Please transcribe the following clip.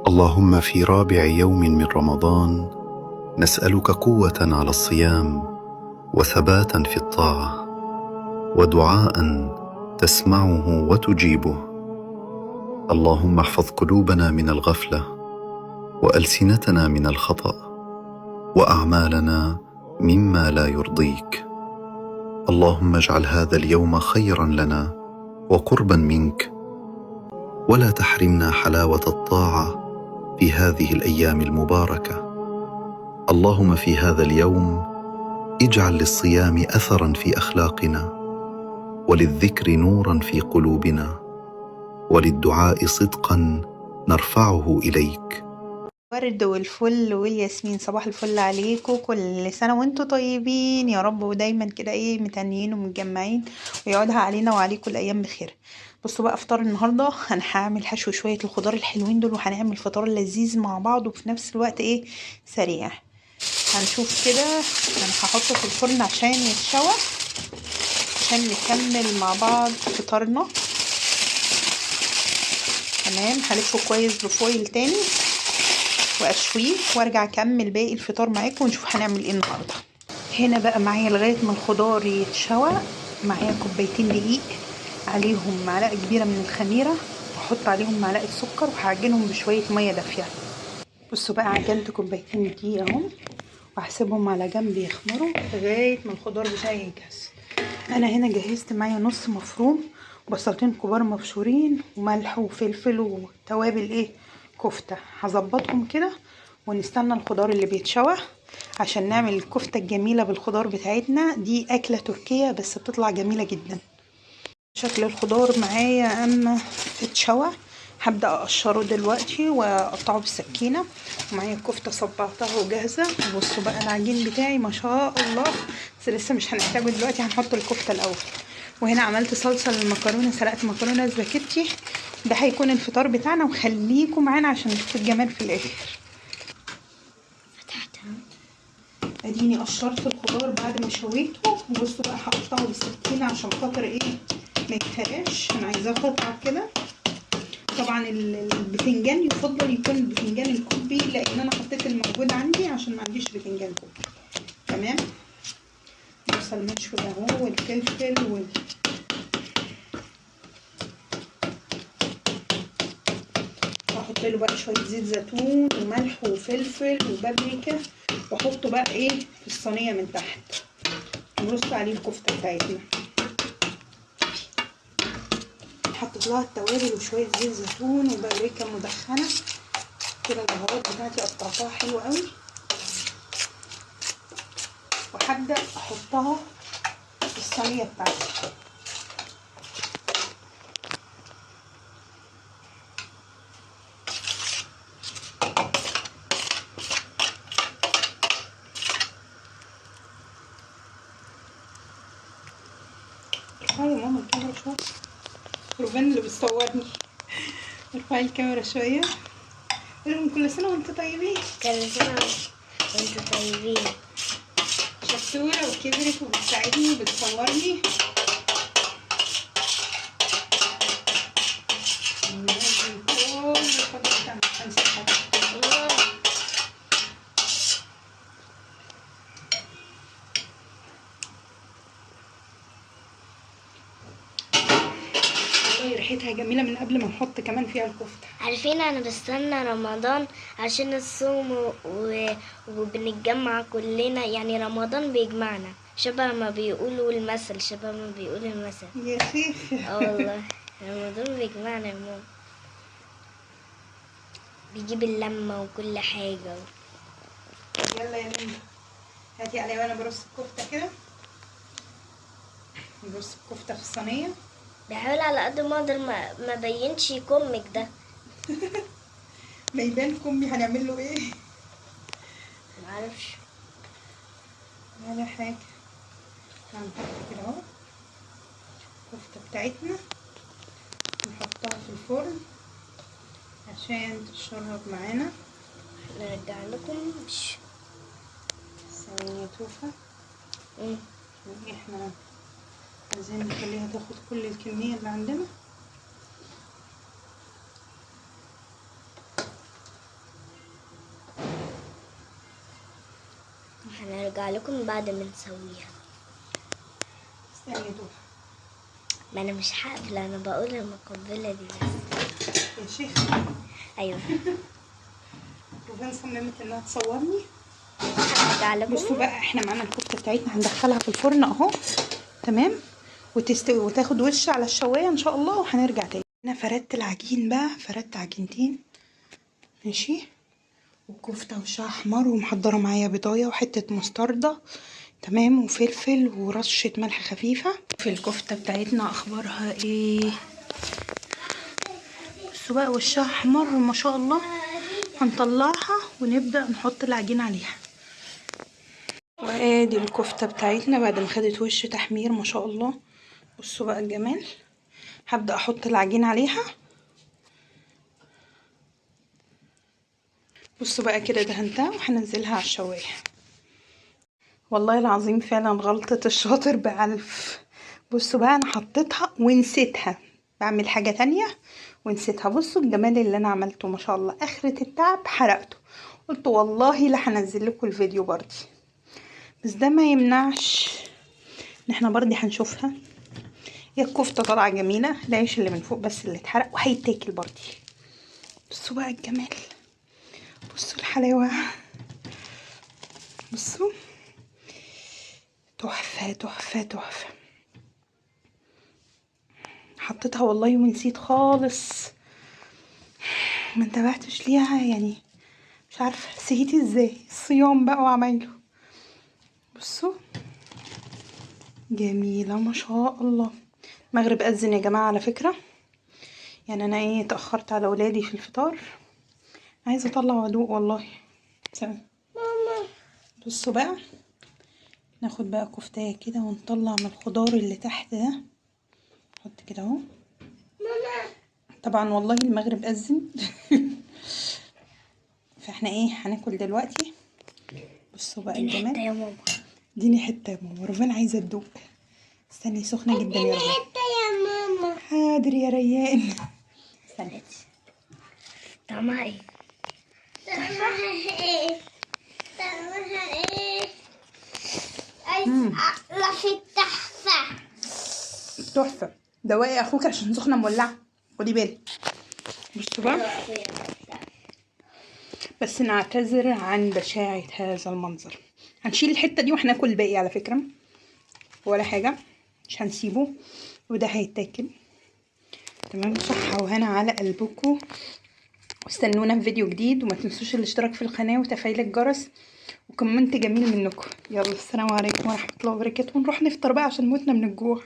اللهم في رابع يوم من رمضان نسألك قوة على الصيام وثباتا في الطاعة ودعاء تسمعه وتجيبه. اللهم احفظ قلوبنا من الغفلة وألسنتنا من الخطأ وأعمالنا مما لا يرضيك. اللهم اجعل هذا اليوم خيرا لنا وقربا منك، ولا تحرمنا حلاوة الطاعة في هذه الأيام المباركة. اللهم في هذا اليوم اجعل للصيام أثرا في أخلاقنا، وللذكر نورا في قلوبنا، وللدعاء صدقا نرفعه إليك. ورد والفل والياسمين، صباح الفل عليكم، كل سنة وانتم طيبين يا رب، ودايما كده ايه متنيين ومتجمعين، ويعودها علينا وعليكم الايام بخير. بصوا بقى فطار النهارده انا هعمل حشو شوية الخضار الحلوين دول، وهنعمل فطار لذيذ مع بعض، وفي نفس الوقت ايه سريع. هنشوف كده، انا هحطه في الفرن عشان يتشوى عشان نكمل مع بعض فطارنا. تمام، هلفه كويس بفويل تاني واشويه وارجع اكمل باقي الفطار معاكم ونشوف هنعمل ايه النهارده. هنا بقى معايا لغاية ما الخضار يتشوى معايا كوبايتين دقيق، عليهم معلقه كبيرة من الخميره، واحط عليهم معلقه سكر، وهعجنهم بشوية مية دافيه. بصوا بقى عجنت كوبايتين دقيق اهم، وهسيبهم على جنب يخمروا لغاية ما الخضار بتاعي يجهز. انا هنا جهزت معايا نص مفروم، بصلتين كبار مبشورين، وملح وفلفل وتوابل ايه كفته. هظبطهم كده ونستنى الخضار اللي بيتشوى عشان نعمل الكفتة الجميلة بالخضار بتاعتنا. دي اكله تركيه بس بتطلع جميلة جدا. شكل الخضار معايا اما اتشوى هبدا اقشره دلوقتي واقطعه بالسكينة. ومعايا الكفتة صبعتها وجاهزة. بصوا بقى العجين بتاعي ما شاء الله، بس لسه مش هنحتاجه دلوقتي، هنحط الكفتة الاول. وهنا عملت صلصه للمكرونه، سلقت مكرونه سباكيتي. ده هيكون الفطار بتاعنا، وخليكم معانا عشان نشوف الجمال في الاخر. فتحتها. اديني قشرت الخضار بعد ما شويته. بصوا بقى هقطعه بالسكينة عشان خاطر ايه ما يتهرش، انا عايزاه قطعه كده. طبعا البتنجان يفضل يكون البتنجان الكوبي، لان انا حطيت الموجود عندي عشان ما عنديش بتنجان كوبي. تمام، بصل مشوي اهو، والفلفل هحط له بقى شوية زيت زيتون وملح وفلفل وبابريكا، واحطه بقى ايه في الصينية من تحت، نرص عليه الكفتة بتاعتنا. حطيت لها التوابل وشوية زيت زيتون وبابريكا مدخنه كده. البهارات بتاعتي قطعتها حلو قوي، وهبدا احطها في الصينية بتاعتي. ارفعي يا ماما الكاميرا شوية، روبان اللي بتصورني. ارفعي الكاميرا شوية. قولهم كل سنة وانتم طيبين. كل سنة وانتم طيبين. شطوره وكبرت وبتساعدني وبتصورني. وننزل كل الخضار بتاعنا مش هنسيب حاجة. ريحتها جميلة من قبل ما نحط كمان فيها الكفتة. عارفين انا بستنى رمضان عشان الصوم وبنتجمع كلنا، يعني رمضان بيجمعنا شبه ما بيقولوا المثل، شبه ما بيقول المثل يا شيخ. اه والله رمضان بيجمعنا يا ماما، بيجيب اللمة وكل حاجة. يلا يا لمة هاتي عليا وانا برص الكفتة كده. نرص الكفتة في الصينية. بحاول على قد ما اقدر ما بينش كمك ده. ما يبان كمي، هنعمل له ايه؟ معرفش ولا حاجة. هنحط كده اهو الكفتة بتاعتنا، نحطها في الفرن عشان تتشرب معانا. نرجع لكم ثواني توفه. احنا عايزين نخليها تاخد كل الكمية اللي عندنا. هنرجع لكم بعد ما نسويها. استني يا دول، ما انا مش هقفل، انا بقول المقبلة دي بس يا شيخ. ايوه روفان صممت انها تصورني. هنرجع لكم. بصوا بقى احنا معانا الكفتة بتاعتنا هندخلها في الفرن اهو، تمام، وتستوي وتاخد وش على الشوايه ان شاء الله، وهنرجع تاني. انا فردت العجين بقى، فردت عجينتين ماشي، والكفته وشها احمر، ومحضره معايا بيضايه وحتة مستردة، تمام، وفلفل ورشه ملح خفيفة. في الكفتة بتاعتنا اخبارها ايه؟ بصوا بقى وشها احمر ما شاء الله. هنطلعها ونبدا نحط العجين عليها. وادي الكفتة بتاعتنا بعد ما خدت وش تحمير ما شاء الله. بصوا بقى الجمال. هبدا احط العجين عليها. بصوا بقى كده دهنتها وهنزلها على الشوايه. والله العظيم فعلا غلطة الشاطر بألف. بصوا بقى انا حطيتها ونسيتها، بعمل حاجة تانية ونسيتها. بصوا الجمال اللي انا عملته ما شاء الله، اخرة التعب حرقته. قلت والله لا هنزل لكم الفيديو برضه، بس ده ما يمنعش ان احنا برضه هنشوفها. هي الكفتة طالعة جميلة، العيش اللي من فوق بس اللي اتحرق وهيتاكل برضه. بصوا بقى الجمال، بصوا الحلاوة، بصوا تحفة تحفة تحفة. حطيتها والله ونسيت خالص، ما انتبهتش ليها يعني، مش عارفة نسيت ازاي، الصيام بقى وعمايله. بصوا جميلة ما شاء الله. المغرب أذن يا جماعة على فكرة، يعني انا ايه اتأخرت على ولادي في الفطار، عايزة اطلع وادوق والله. سلام ماما. بصوا بقى ناخد بقى كفتايه كده ونطلع من الخضار اللي تحت ده، نحط كده اهو. طبعا والله المغرب أذن فاحنا ايه هناكل دلوقتي. بصوا بقى الجمال. حتة يا ماما، اديني حتة يا ماما، روفان عايزه تدوق. استني سخنة جدا يا روفان. حتة يا ماما. حاضر يا ريان. استني. طعمها ايه؟ طعمها ايه؟ طعمها ايه؟ في التحفة تحفة. دواقي اخوك عشان سخنة مولعة، خدي بالك. بصوا بقى، بس نعتذر عن بشاعة هذا المنظر. هنشيل الحتة دي وهناكل الباقي على فكرة، ولا حاجة مش هنسيبه، وده هيتاكل. تمام، صحة وهنا على قلبكم، واستنونا في فيديو جديد، وما تنسوش الاشتراك في القناة وتفعيل الجرس وكومنت جميل منكم. يلا السلام عليكم ورحمة الله وبركاته، ونروح نفطر بقى عشان موتنا من الجوع.